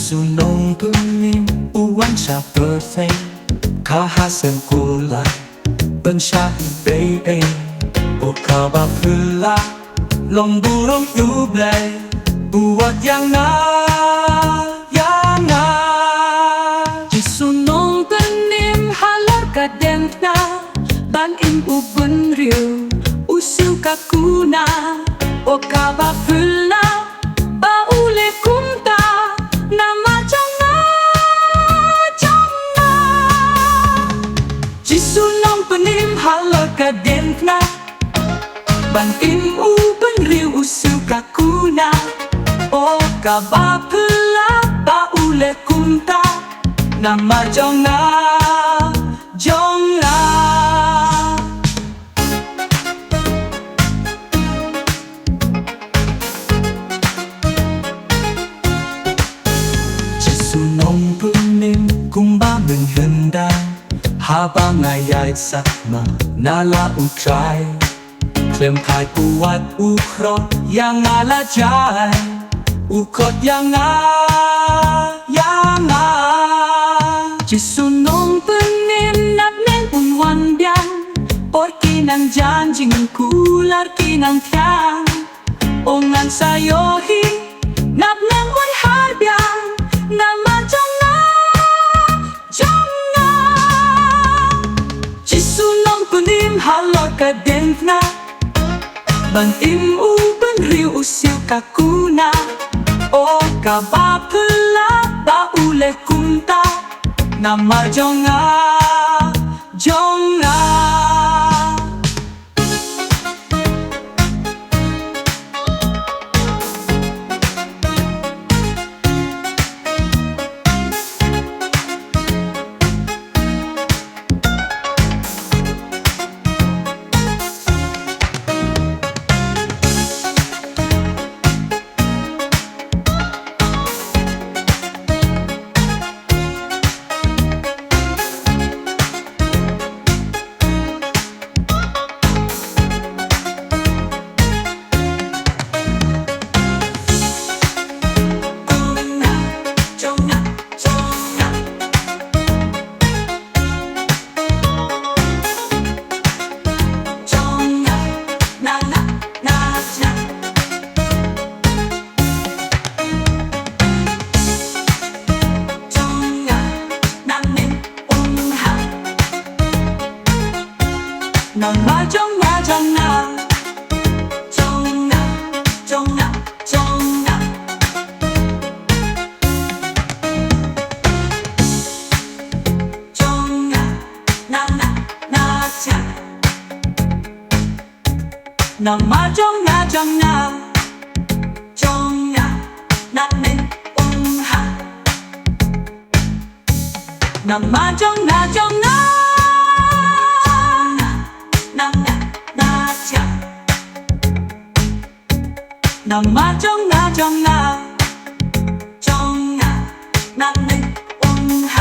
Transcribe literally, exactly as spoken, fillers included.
Jisu Nongpynim u wan sha pyrthei, ka ha seng kular ban shah ïing bad ei, o kaba phylla long burom ïa U Blei, u ong ïa nga, ïa nga. Jisu Nongpynim halor ka diengphna ban im u bynriew, u siew ka kuna, o kaba phylla ba u leh kumta, namar jong nga, jong nga. Jisu Nongpynim halor ka diengphna ban im u bynriew, u siew ka kuna, o kaba phylla ba u leh kumta, namar jong nga, jong nga. Jisu Nongpynim kumba mynhynnin, haba nga ïaid sakma na la U Trai, khlem phai puwat u khot ïa nga la jai, u khot ïa nga, ïa nga. Jisu Nongpynim napdeng un wan biang, por ki nang jan jingkular ki nang thiang, o ngan sa ïohi napdeng un hap biang, namar jong nga, jong nga. Jisu Nongpynim halor ka diengphna ban im u bynriew, u siew ka kuna, o kaba phylla ba u leh kumta, namar jong nga, jong nga. Namar jong nga, jong nga, jong nga, jong nga, jong nga. Jong nga, na, na, na, ja. Namar jong nga, jong nga, jong nga, na, men, um, ha. Namar jong nga, jong nga, na, na, na, ja. Namar jong nga, jong nga, jong nga, na, men, um, ha.